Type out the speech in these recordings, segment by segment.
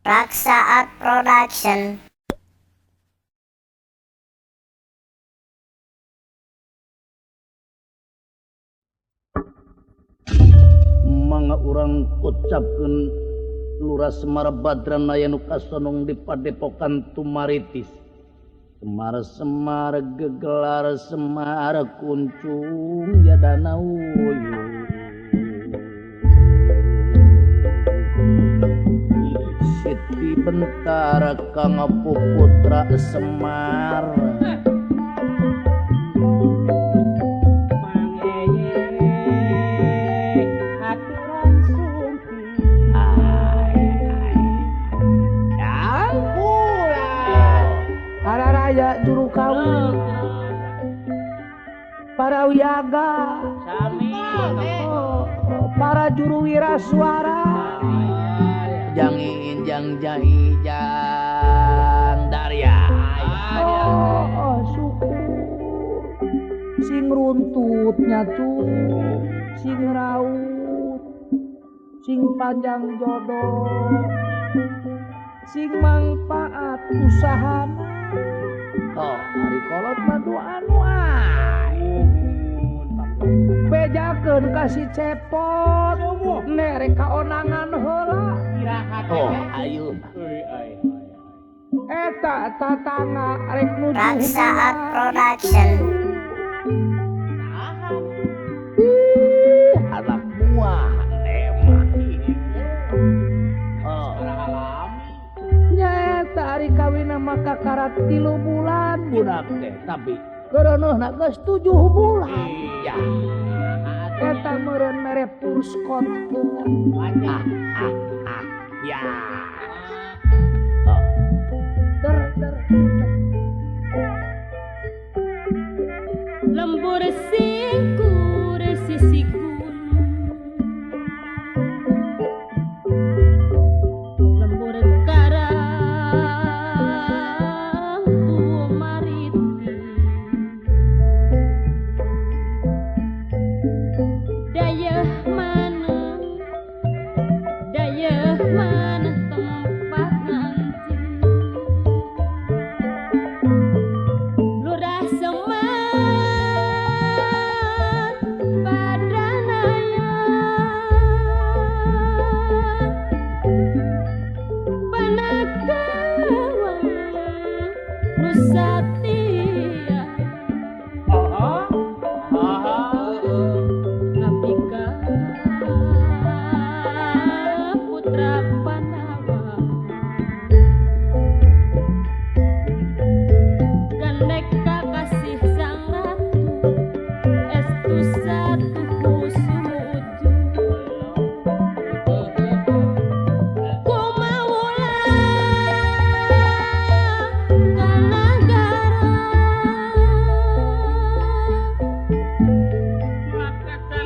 Raksa Art Production. Mangga urang ucapkeun Lurah Semar Badranaya nu kasonong di Padepokan Tumaritis. Semar Semar gegelar Semar kuncung ya danau. Siti Bentara kang putra Semar. Juru kawin para wiyaga para juru wiraswara jang injang jahi jang darya oh, syukur sing runtutnya cu sing raut sing panjang jodoh sing mangpaat usahana. Oh, ari kolot mah duaan wae. Bejakeun ka si Cepot, nerek kaonangan heula. Oh, ayo. Eta tatangga rek nuju. Raksa Art Production. Ih, anak buah emang. Oh, nyaeta ari kawin maka karat 3 bulan budak teh tapi keureunuhna geus 7 bulan. Iya. Eta meureun mere purskot. Ah, ah, ah, ya. Oh. Ter ter. Lembur singkur sisikun lembur karang tumariti dayeuh mana tempat ngancing Lurah Semar Badranaya Panakawang Nusatia Ngabdi ka putra Pandawa Gandek kasih sang ratu estu satu sumuju Kumawula ka nagara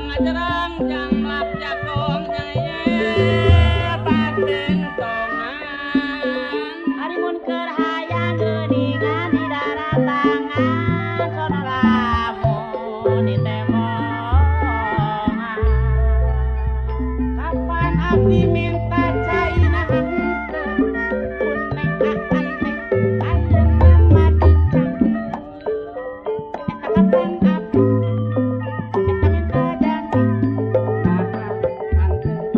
Ngajerang jang lap jakong jaya patentongan Ari mun keur hayang geuningan di daratangan sono lamun ditemongan kapan abdi minta caina henteu kuneng akan teh ayeuna mah dicang eta kapan abdi eta minta janji saha henteu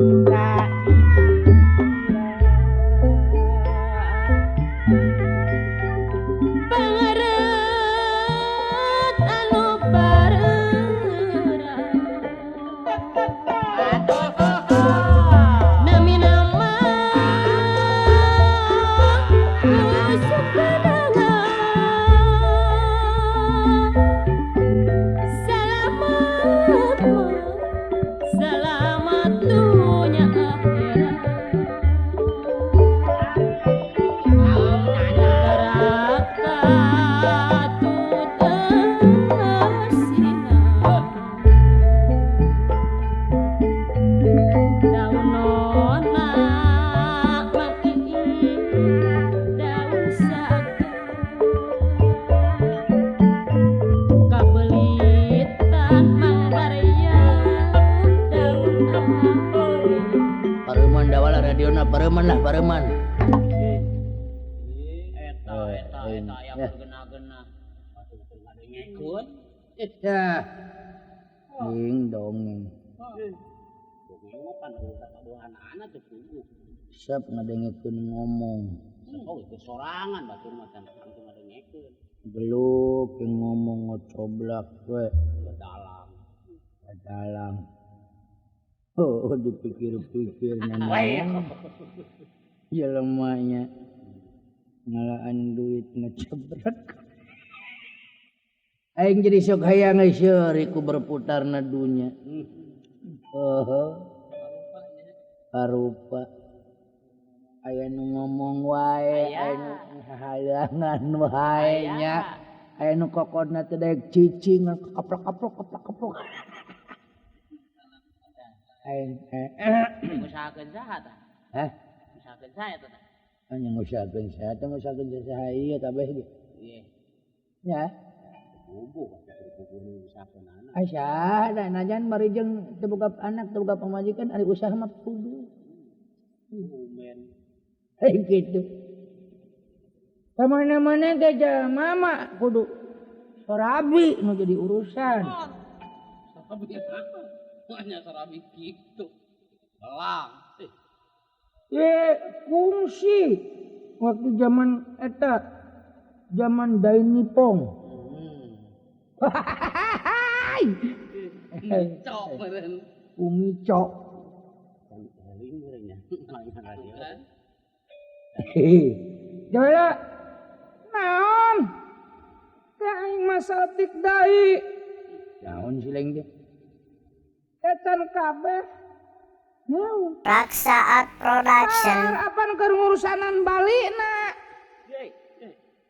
Pangareut anu bareurat Namina mah Sukananga Salamat mah Salamat dunya akhirat Daun nona matiin daun saga kabelitan Mang Barya daun awi. Pareman dawala radiona pareman lah pareman. Ya. Ding dongeng. Sep ngadengekeun ngomong. Oh, itu sorangan batur mah teh langsung ngadengekeun. Beluk yang ngomong ngocoblak we. Dalang. Dalang. Oh, dipikir-pikir naon. Jelemanya ngalaan duit ngecebrek. Aing jadi sok hayang seuri ku berputarna dunya. Oh. Parupa. Aya nu ngomong wae, aya nu halangan wae nya. Aya nu kokodna teh daek cicing kaplok-kaplok kaplok-kaplok. Aing ngusahakeun saha tah? Hah? Ngusahakeun saha eta tah? Nya ngusahakeun saha teh ngusahakeun saha ieu kabeh ge. Ieu. Nya. Bubuh atuh kudu ngusahakeun anak. Asa da najan bari jeung teu boga anak teu boga pamajikan ari usaha mah kudu. Umen. Hei gitu. Kamana-mana ge jalma mah kudu sorabi nu jadi urusan. Sorabi apa? Hanya serabi gitu. Belang. Ye, kungsi waktu zaman eta zaman Dai Nippon. Micok meureun. Umicok. Eling meureun nya. Jawela. Naon? Teh aing mah saeutik dai. Naon si leng teh? Etan kabeh. Naon? Raksaat Production. Apan keur ngurusanan balina?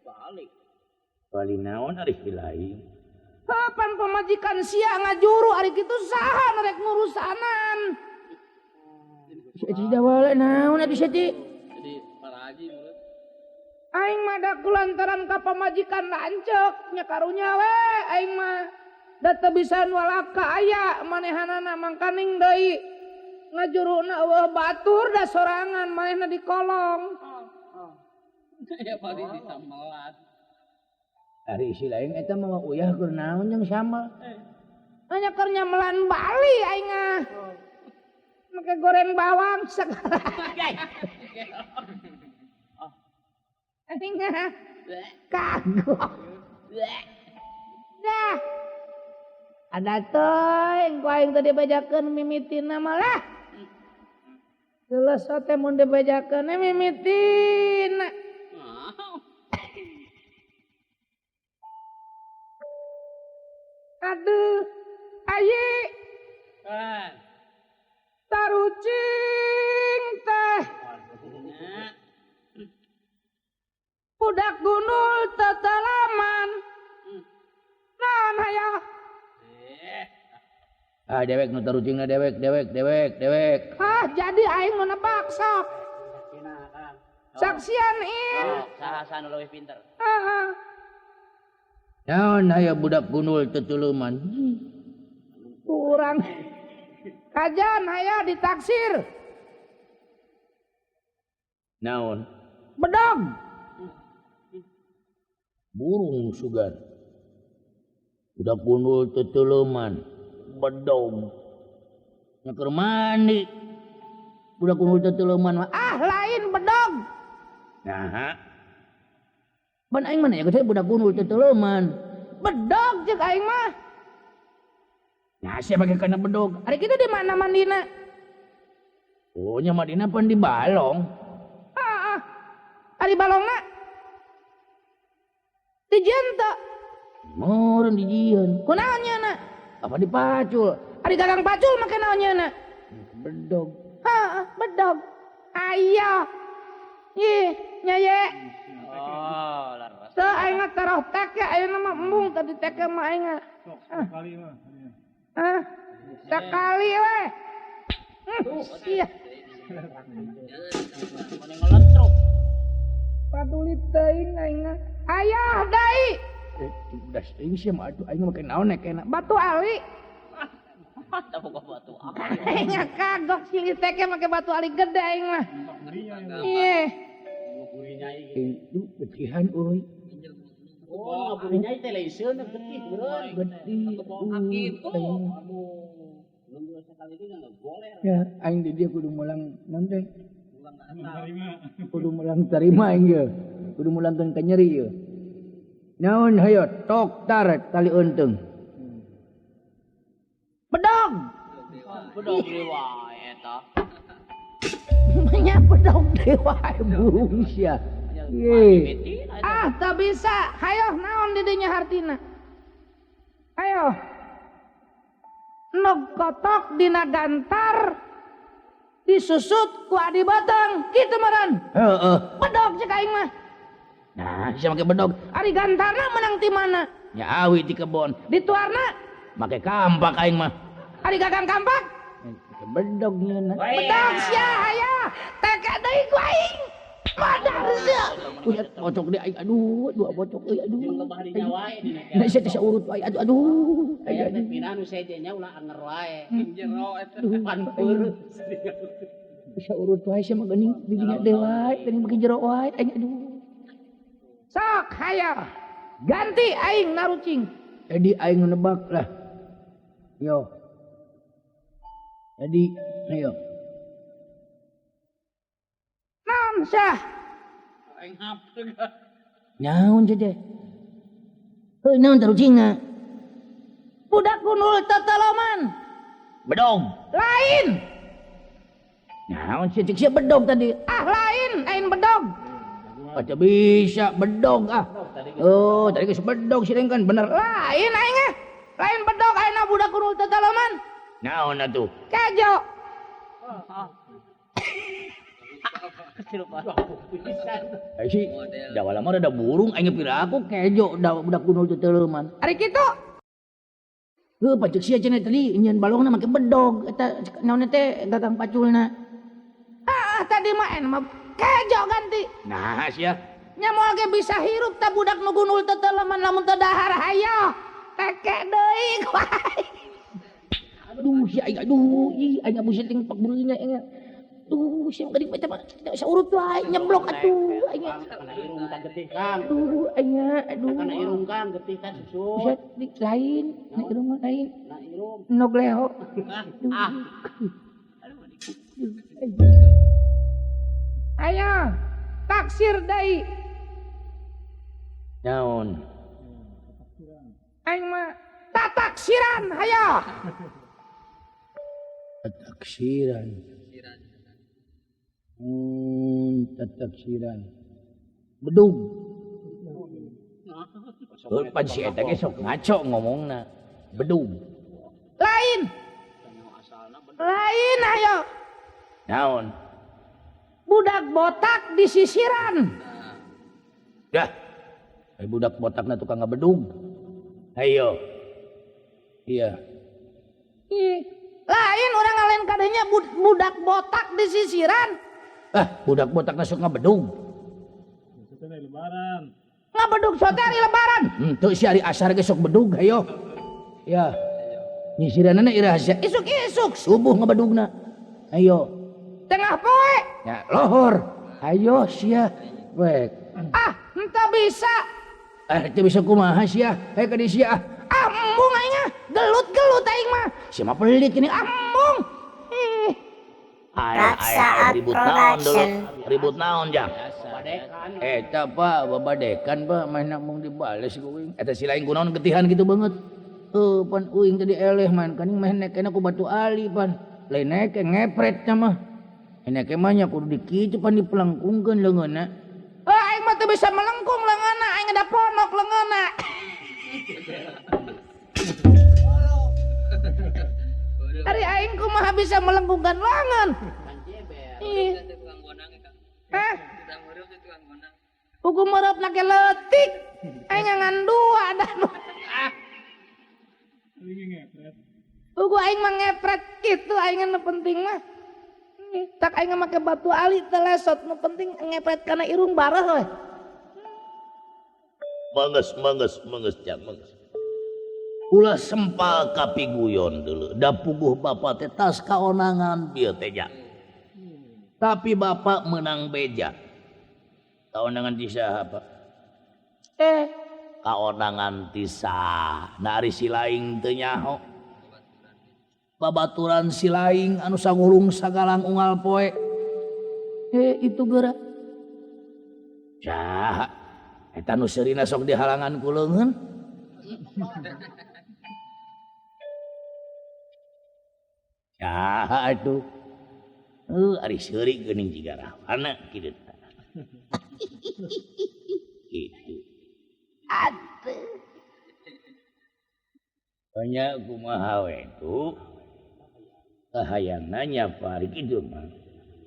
Balik. Bali naon ari lain? Apan pamajikan sia ngajuru ari kitu saha nu rek ngurusanan? Si dawala naon atuh sia teh? Jadi paraji mulut. Aing mah da kulantaran ka pamajikan lanceuk nya karunya we aing mah. Da teu bisa walaka aya manehanana mangkaning deui. Ngajuruna eueuh batur da sorangan manehna di kolong. Ya bari disambelan. Ari isi lain eta mah uyah keur naon jeung sambel. Hanya keur nyamelan bali aing ah. Make goreng bawang segala. Aing ah. Kagok. Dah. Ada teuing ku aing teu dibejakeun mimitina malah. Geus teh mun dibejakeun mimitina. Aduh, ayi. Tarucing teh. Budak gunul tetelaman. Naon hayang? Ah dewek nu tarucingna dewek dewek dewek dewek. Ah jadi aing nu nebak sok. Saksian in. Saha nu leuwih pinter. Heeh. Naon aya budak gunul tetuluman. Kurang. Kajan aya ditaksir. Naon? Bedog. Burung sugan. Budak gunul tetuluman. Bedog. Nya keur mandi. Budak gunul tetuluman mah ah lain bedog. Naha. Ban aing mana ya gede budak gunul tetuluman. Bedog jeung aing mah. Nah sia bage kana bedog. Ari kitu di mana mandina? Oh nya mandina pan di balong. Heeh. Ari balongna? Dijieun teu? Meureun dijieun. Kunaon nyeuna? Apa dipacul? Ari gagang pacul make naon nyeuna? Bedog. Heeh, bedog. Ayo. Ih, nya ye. Oh, leres. Teu aing mah taruh teke ayeuna mah embung tadi teke mah aing. Sekali mah. Hah? Sekali we. Sia. Mending ngeletruk. Paduli teuing aing. Ayah deui. Udah teuing sia mah atuh aing make naon nek enak. Batu ali. Tah boga batu ali. Aing kagok silih teke make batu ali gede aing mah. Ieu. Itu betihan euy. Oh, ngaburinya teh lain seuneu getih meureun. Getih. Gitu. Aduh. Nunggu sekali itu ngegoler. Ya, aing di dia kudu mulang naon teh? Kudu mulang tarima aing ye. Kudu mulangkeun ka nyeri ye. Naon hayo tok tar tali eunteng. Bedog. Bedog deui wae eta. Nya bedog deui wae burung sia. Ye. Ah, teu bisa. Hayo naon di dinya hartina? Ayo. Nog kotok dina gantar disusut ku adi batang kitu meureun. Heeh. Bedog cek aing mah. Nah, sia make bedog. Ari gantarna menang ti mana? Nya awi ti kebon. Dituarna make kampak aing mah. Ari gagang kampak? Make bedog nyeuna. Bedog sia aya. Teke deui ku aing. Madar sia. Udah bocok deui aing aduh, dua bocok euy aduh. Jeung lebah di wae dina. Nah, sia teh saurut wae aduh aduh. Aya teh pindah nu sejennya ulah anger wae. Jero eta pan peureut. Saurut wae sia mah geuning di dinya deui wae, geuning beuki jero wae aing aduh. Sok hayo. Ganti aing narucing. Jadi aing nebak lah. Yo. Jadi ayo. Naon sah? Aing hapeg. Naon teh? Heuh naon tarucingna? Budak gundul teteleman. Bedog. Lain. Naon sih cek sia bedog tadi? Ah lain, lain bedog. Oh, teu bisa bedog ah. Oh, tadi geus bedog sih kan bener. Lain aing ah. Lain bedog ayeuna budak gundul teteleman. Naon atuh? Kejo. Eh si, da lama ada burung aing pira aku kejo da budak gundul teteleman. Ari kitu. Heuh pacek sia cenah tadi nyeun balongna make bedog eta naon teh gagang paculna. Ah tadi mah en mah kejo ganti. Nah sia. Nya moal ge bisa hirup ta budak nu gundul teteleman lamun teu dahar hayo. Teke deui ku aing. Aduh sia aing aduh ih aing abu ting pak burinya aing. Aduh sia geuning eta mah saurut wae nyeblok atuh aing. Kana irung tah getih Kang. Aduh aing aduh. Kana irung Kang getih tah susut. Bisa lain, na irung mah lain. Na irung. Nog leho. Ah. Ayo, taksir deui. Naon? Aing mah tataksiran hayo. Tataksiran. Tataksiran. Bedug. Pan si eta ge sok ngaco ngomongna. Bedug. Lain. Lain ayo. Naon? Budak botak disisiran. Dah. Budak botakna tukang ngabedug. Ayo. Iya. Ih, lain orang ngalain kadenya budak botak disisiran. Ah, budak botakna sok ngabedug. Lebaran. Ngabedug sote hari lebaran. Henteu si hari asar ge sok bedug hayo. Ya. Nyisiranana iraha sia isuk-isuk subuh ngabedugna. Ayo. Tengah poe. Ya, lohor. Ayo sia. Wek. Ah, henteu bisa. Ah, teu bisa kumaha sia? Hayo ka dieu sia. Ah, embung aing ah. Gelut-gelut aing mah. Sia mah pelit ini. Ah, embung. Ih. Raksaat Ribut naon dulu. Production. Ribut naon jang? Babadekan. Eta Pak, babadekan Pak, main mung dibales ku uing. Eta si lain kunaon getihan gitu banget. Heuh, pan uing tadi eleh man, kaning meh nekena ku batu ali pan. Lain neke ngepret nya mah. Neke mah nya kudu dikitu pan dipelengkungkeun leungeunna. Eh, aing mah teu bisa melengkung leungeunna, aing ada ponok leungeunna. Ari aing kumaha bisa melengkungkan lengan? Ih. Hah? Hukum meureupna ge leutik. Aing ngan dua dah. Hukum aing mah ngepret kitu aing nu penting mah. Tak aing make batu ali teu lesot nu penting ngepret kana irung bareh we. Manges manges manges jang manges. Ulah sempal kapiguyon dulu. Da puguh bapak teh tas kaonangan bieu teh jang. Tapi bapak menang beja. Kaonangan ti saha Pak? Kaonangan ti saha? Na ari si laing teu nyaho. Babaturan si laing anu sagulung sagalang unggal poe. Itu geura. Saha? Eta nu seurina sok dihalangan ku leungeun. Saha atuh? Ari seuri geuning jiga rahwana kitu. Gitu. Atuh. Banyak kumaha we tu. Kahayangna nya pari kitu mah.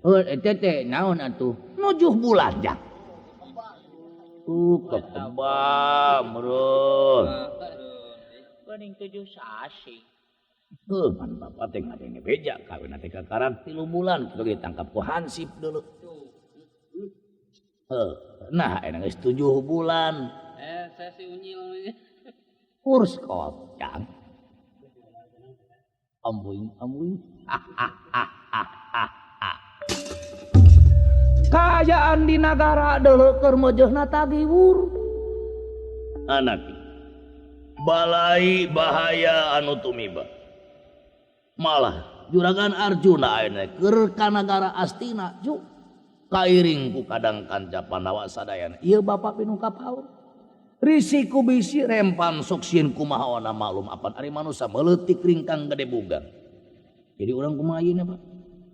Heuh eta teh naon atuh? Nujuh bulan jang. Kekebam meureun. Geuning 7 sasi. Heuh pan bapak teh ngadenge beja kawin teh kakarak 3 bulan kitu ge ditangkap ku hansip dulu. Heuh, nah enak geus 7 bulan. Saya si unyil. Kurs kocang. Ambuing ambuing. Kaayaan di nagara deuleu keur meujeuhna tagiwur. Anak balai bahaya anu tumiba. Malah juragan Arjuna ayeuna keur ka nagara Astina ju kairing ku kadang kanca Pandawa sadayana. Ieu bapak pinuh kapaur. Risiku bisi rempan sok sieun kumaha ona maklum apan ari manusa meuletik ringkang gede bugang. Jadi urang kumaha ayeuna Pak?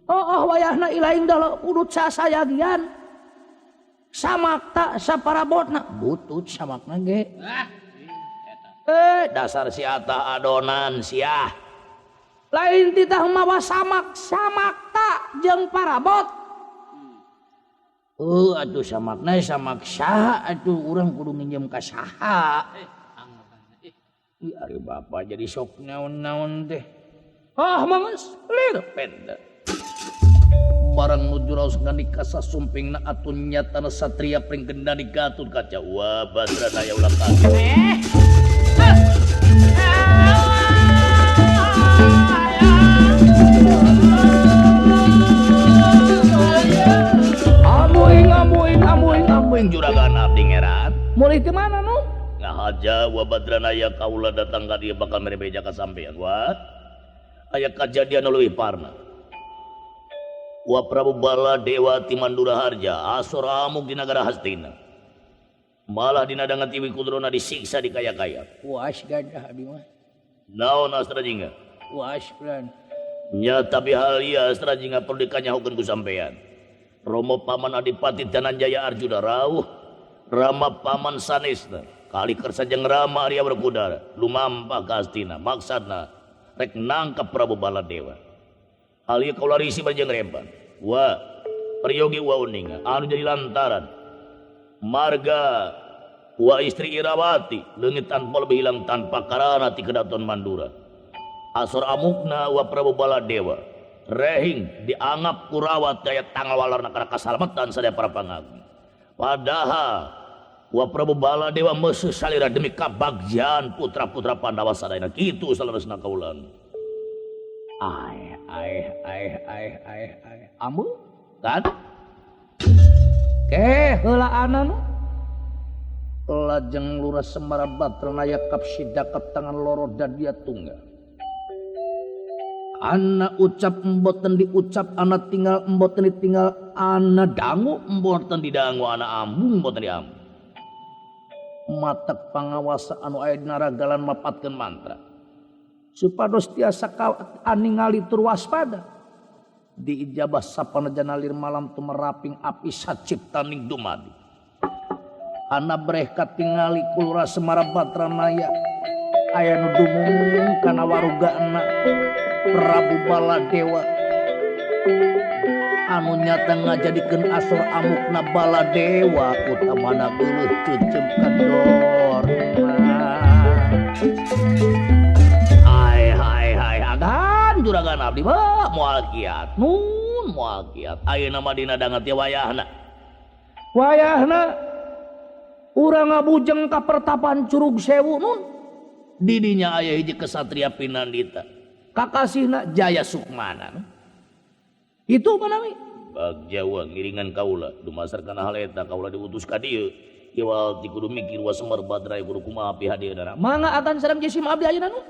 Oh wayahna ilaing deuleu kudu sasayagian. Samakta saparabotna butut samakna ge. Dasar si atah adonan siah. Lain titah mawa samak samakta jeung parabot. Atuh samakna samak saha atuh urang kudu nginjem ka saha. Ih ari bapa jadi sok naon-naon teh. Ah mangeus lir penda. Barang nuju raos ngandika sasumpingna atuh nyatana satria pringgendani Gatut Kaca. Wah Badranaya ulah kaget. Amuing amuing amuing amuing juragan abdi ngeran. Mulih ti mana nu? Ngahaja wa Badranaya kaula datang ka dieu bakal mere beja ka sampean. Wah. Aya kajadian nu leuwih parna. Wa Prabu Baladewa ti Mandura Harja asor amuk di nagara Hastina. Malah dina dangan tiwi kudrona disiksa di kaya-kaya. Puas gadah abdi mah. Naon Astra Jingga? Puas plan. Nya tapi hal ieu Astra Jingga perlu dikanyahokeun ku sampean. Romo Paman Adipati Dananjaya Arjuna rauh, Rama Paman sanesna, kali kersa jeung Rama Arya Werkudara lumampah ka Astina maksudna rek nangkep Prabu Baladewa. Hal ieu kaula risi bari jeung rempan. Wa peryogi wa uninga anu jadi lantaran marga wa istri Irawati leungit tanpa lebih hilang tanpa karana ti kedaton Mandura. Asor amukna wa Prabu Baladewa rehing dianggap Kurawa daya tangawalarna kana kasalamatan sadaya para pangagmi. Padahal wa Prabu Baladewa meuseuh salira demi kabagjaan putra-putra Pandawa sadayana kitu saleresna kaulan. Ai ai ai ai ai ai amu kan? Ke heulaanna nu lajeng Lurah Semara Batranaya kapsidakap tangan loro dan dia tunggal. Ana ucap emboten diucap, ana tinggal emboten ditinggal, ana dangu emboten didangu, ana ambung emboten diambung. Matak pangawasa anu aya dina ragalan mapatkeun mantra. Supados tiasa aningali tur waspada. Diijabah sapanajan alir malam tumeraping api saciptaning dumadi. Ana breh katingali ku Lurah Semara Batranaya aya nu dumung kana warugana Prabu Baladewa anu nyata ngajadikeun asor amukna Baladewa utamana geuleuh ceuceum kadorna. Hai hai hai agan juragan abdi mah moal kiat nun moal kiat ayeuna mah dina dangat teh wayahna. Wayahna urang ngabujeng ka pertapan Curug Sewu nun. Didinya aya hiji kesatria pinandita kakasihna Jaya Sukmana. Itu manawi Bagjawa ngiringan kaula dumasar kana hal eta kaula diutus ka dieu Iwal ti kudu mikir wa Semar Badra kudu kumaha pihadeunana. Mangga akan sareng jisim abdi ayeuna nu.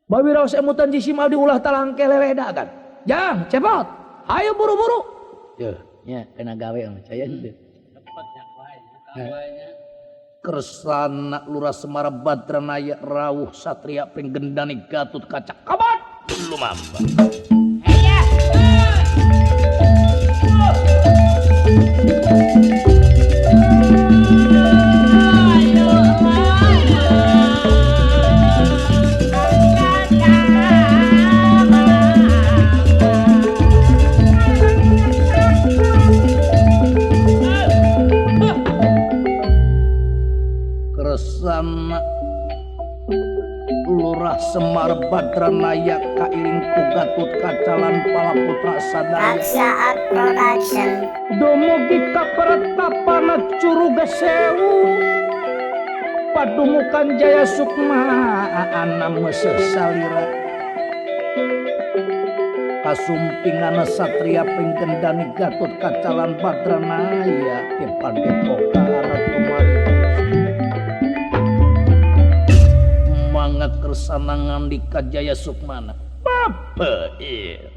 Bawi raos emutan jisim abdi ulah talangke leleda kan. Jang, cepot. Ayo buru-buru. Tuh, nya kena gawe mah saya henteu. Cepot nya wae nya. Kersana Lurah Semar Badranaya rawuh satria pringgendani Gatot Kaca kabat lumamba. Kersana Lurah Semar Badranaya kairing ku Gatot Kaca lan palaputra sadaya. Raksa Art Production. Dumugi ka pertapana Curuga Sewu padumukan Jaya Sukma ana meuseuh salira kasumpingan satria pringgendani Gatot Kaca lan Badranaya ti padepokan tumaritis. Mangga kersana ngandika Jaya Sukmana. Bapa ieu.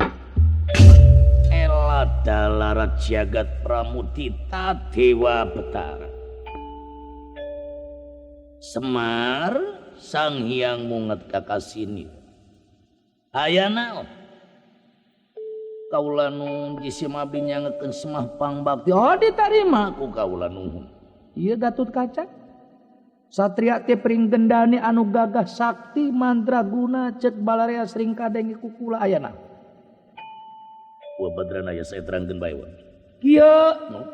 Ela dalarat jagat pramudita Dewa Betara. Semar Sang Hyang Munget kakasini. Aya naon? Kaula nu jisim abdi nyangekeun semah pangbakti. Oh ditarima ku kaula nuhun. Ieu Gatot Kaca. Satria teh pringgendani anu gagah sakti mandraguna cek balarea sering kadenge ku kula aya naon? Wa Badranaya saya terangkeun bae wa. Kieu no.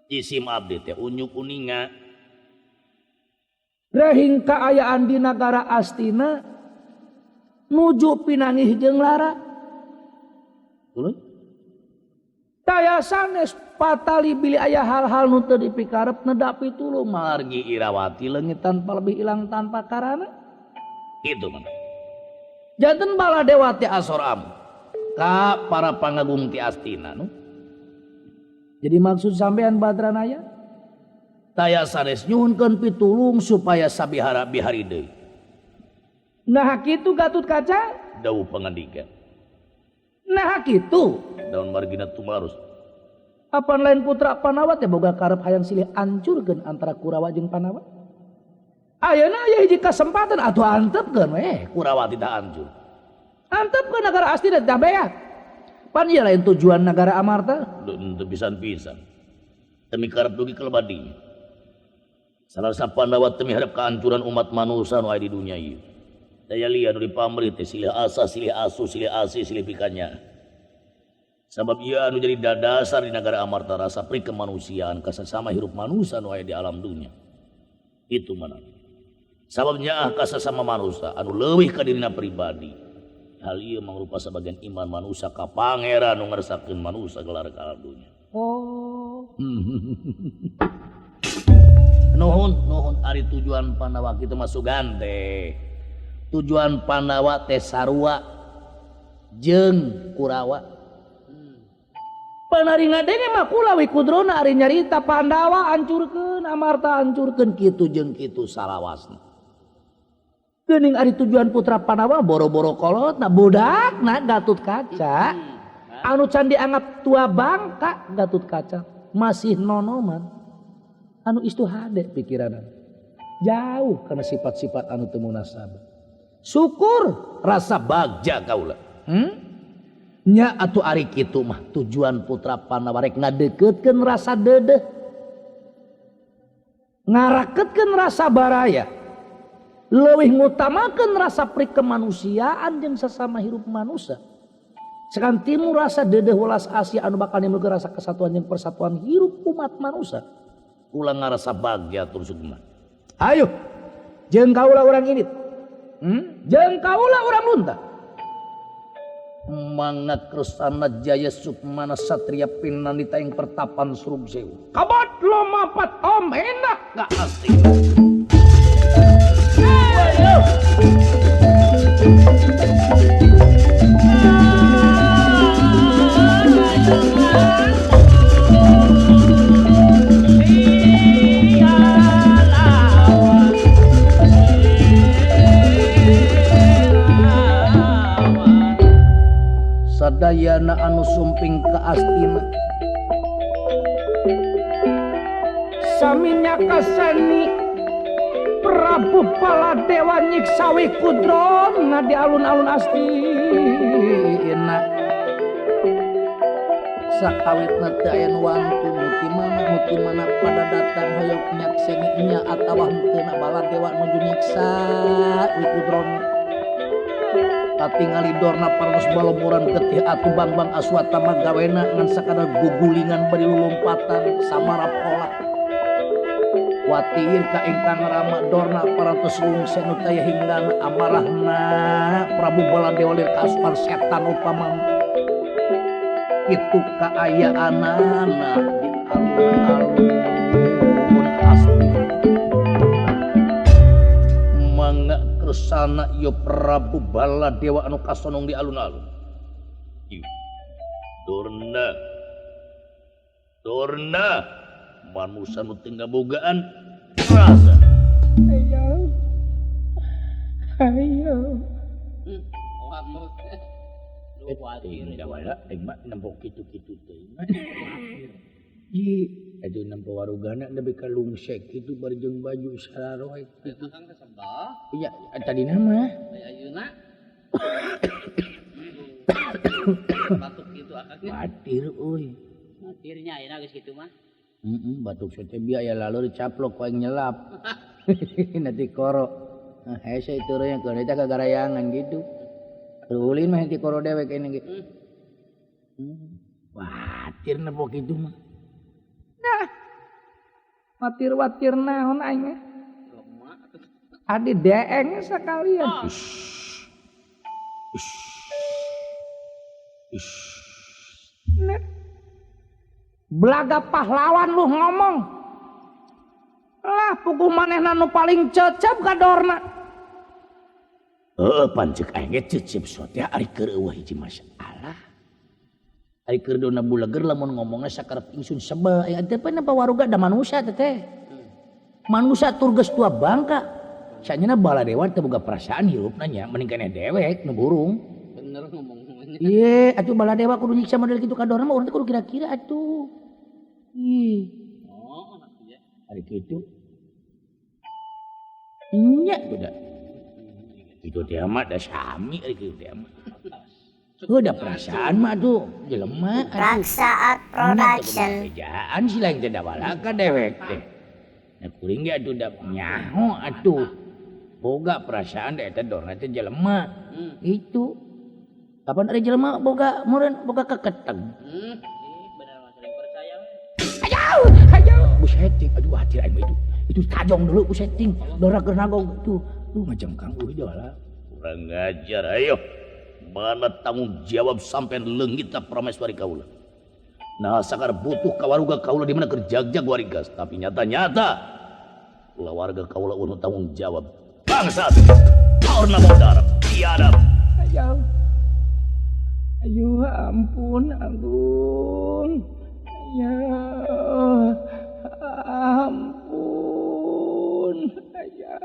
Jisim abdi teh unyuk uninga rehing kaayaan di nagara Astina nuju pinangih jeung lara. Tuluy taya sanes patali bilih aya hal-hal nu teu dipikarep nedapi tulung margi Irawati leungit tanpa lebih ilang tanpa karana. Kitu mah. Janten Baladewa teh asor amu ka para pangagung ti Astina nu. Jadi maksud sampean Badranaya taya sanes nyuhunkeun pitulung supaya sabihara bihari deui. Nah kitu Gatot Kaca dawuh pangandikan. Nah kitu daun margina tumarus. Apan lain putra Panawa teh boga karep hayang silih ancurkeun antara Kurawa jeung Panawa. Ayeuna aya hiji kasempatan atuh antepkeun we Kurawa tidak hancur. Antepkeun nagara Astina teh beak. Pan ieu lain tujuan nagara Amarta. Teu pisan-pisan. Demi karep dugi ka lebadi. Salah Pandawa teu miharep kehancuran umat manusia nu aya di dunia ieu. Daya lian nu dipamrih teh silih asa, silih asu, silih asih, silih pikanya. Sabab ieu anu jadi dadasar di nagara Amarta rasa pri kemanusiaan kasasama hirup manusia nu aya di alam dunia. Itu mana. Sabab nyaah kasasama manusia anu leuwih ka dirina pribadi. Hal ieu mangrupa sabagian iman manusia ka pangeran nu ngersakeun manusia gelar ka alam dunia. Oh. Nuhun, nuhun ari tujuan Pandawa kitu mah sugan teh. Tujuan Pandawa teh sarua jeung Kurawa. Panari ngadenge mah kula we kudrona ari nyarita Pandawa hancurkeun Amarta hancurkeun kitu jeung kitu salawasna. Geuning ari tujuan putra Pandawa boro-boro kolotna budakna Gatot Kaca anu can dianggap tua bangka Gatot Kaca masih nonoman anu istu hade pikiranna jauh karena sifat-sifat anu teu munasabah. Syukur rasa bagja kaula. Nya atuh ari kitu mah tujuan putra Pandawa rek ngadeuketkeun rasa deudeuh ngaraketkeun rasa baraya leuwih ngutamakeun rasa pri kemanusiaan jeung sesama hirup manusia. Sekan timur rasa deudeuh welas asih anu bakal nimbulkeun rasa kesatuan jeung persatuan hirup umat manusia. Kula ngarasa bagja tur sukma. Ayo jeung kaula urang indit. Jeung kaula urang lunta. Mangga kersana Jaya Sukmana satria pinandita ing pertapan Surug Sewu. Kabat lomapat om enak ka Astina. Ayo. Sadayana anu sumping ka Astina saminya kasani Prabu Baladewa nyiksa Wikudrona di alun-alun Astina. Sakawitna teu aya nu wantun nu ti mana pada datang hoyong nyakseni nya atawa henteu na Baladewa nuju nyiksa Wikudrona. Katingali dorna parantos baloboran getih atuh bangbang Aswatama gawena ngan sakadar gugulingan bari lulumpatan samara pola. Watir ka ingkang rama dorna parantos lungse nu taya hinggan amarahna Prabu Baladewa lir kaasupan setan upamana. Kitu kaayaanana di alun-alun Astina. Mangga kersana ieu Prabu Baladewa anu kasonong di alun-alun. Dorna. Dorna manusa nu teu ngabogaan rasa. Ayo. Ayo. Nempo kitu-kitu teh. Ji, aduh nempo warugana nepi ka lungsek kitu bari jeung baju sararoek kitu. Akang teh sebah. Iya, tadina mah. Aya ayeuna. Batuk kitu akangnya. Batir euy. Batirnya ayeuna geus kitu mah. Heeh, batuk teh bieu aya laleur caplok ku aing nyelap. Nanti koro. Nah, hese turunnya keur eta kagarayangan gitu. Ulin mah ti koro dewek ini ge. Watir nempo kitu mah. Nah. Watir-watir naon aing mah. Adi deeng sakalian. Nah. Belaga pahlawan lu ngomong. Lah puguh manehna nu paling cecep ka dorna. Heeh, pancek aing ge cecep sote ari keur eueuh hiji masalah. Ari keur dona buleger lamun ngomongna sakarep ingsun sebel aya teh pan waruga da manusa teh teh. Manusa tur geus tua bangka. Sanyana Baladewa teu boga perasaan hirupna nya mending keneh dewek nu burung. Bener ngomongnya. Ieu atuh Baladewa kudu nyiksa model kitu ka dorna mah urang teh kudu kira-kira atuh. Ih. Oh, atuh ya. Ari kitu. Nya budak. Itu teh mah da sami ari kitu teh mah. Udah perasaan mah tuh jelema. Raksa Art Production. Bejaan si lain teh dawalaka dewek teh. Nah kuring ge atuh da nyaho atuh. Boga perasaan da eta dorna teh jelema. Itu. Kapan ari jelema boga meureun boga keketeng. Bener mah sering percaya we. Aduh, aduh. Buseting, aduh hatir aing mah itu. Itu tajong dulu buseting. Dorna keur nagog tuh. Lu ngajengkang euy jawala. Kurang ngajar ayo. Mana tanggung jawab sampean leungit ta prameswari kaula. Nah sakar butuh kawaruga kaula di mana keur jagjag warigas, tapi nyata-nyata kulawarga kaula eueuh tanggung jawab. Bangsat. Haurna modar, tiadab. Ayo. Ayo ampun, ampun. Ya ampun. Ayo.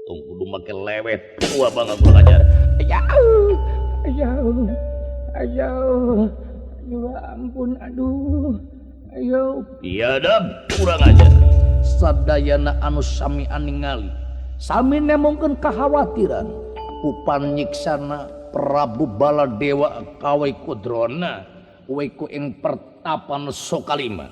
Tong kudu make lewet tua banget kurang ajar. Ayo. Ayo. Ayo. Ayo ampun aduh. Ayo. Tiadab kurang ajar. Sadayana anu sami ningali. Sami nemongkeun kekhawatiran. Pupan nyiksana Prabu Baladewa kawe kudrona weku ing pertapan Sokalima.